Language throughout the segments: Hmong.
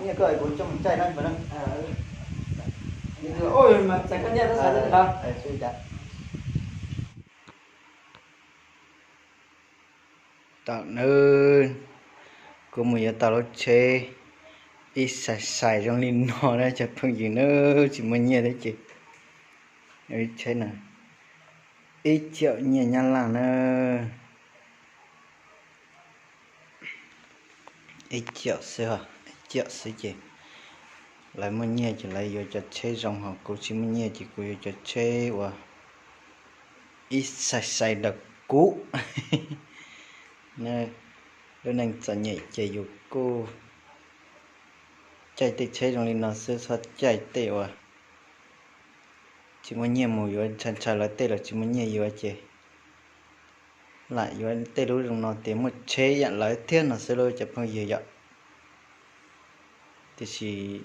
Nyiaj koj kuv coj mus caij na. Tam no kuv mus yuav tau lub tsheb ib xais xais zoo li no na cov phooj ywg na, tsis muaj nyiaj thiab ces, tsheb na, ib caum nyiaj Nyab Laj na, ib caum xwb, ib caum xwb ces lawv muaj nyiaj ces lawv yuav cov tsheb zoo, ho kuv tsis muaj nyiaj ces kuv yuav cov tsheb uas ib xais xais daws kub. Lub neej txom nyem ces yus kuj caij tej tsheb zoo li no xwb, txhob caij tej uas tsis muaj nyiaj mus yuav ntshaw ntshaw lawv tej los tsis muaj nyiaj yuav ces lam yuav tej lub zoo no tias muaj tsheb yam lawv thiab no xwb lauj cov phooj ywg yom. Tiam sis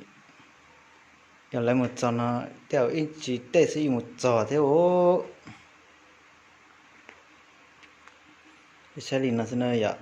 yog lawv mus txog no tej zaum ib ntsis tej xwb yeej mus txog thiab. Saib li no xwb na yom.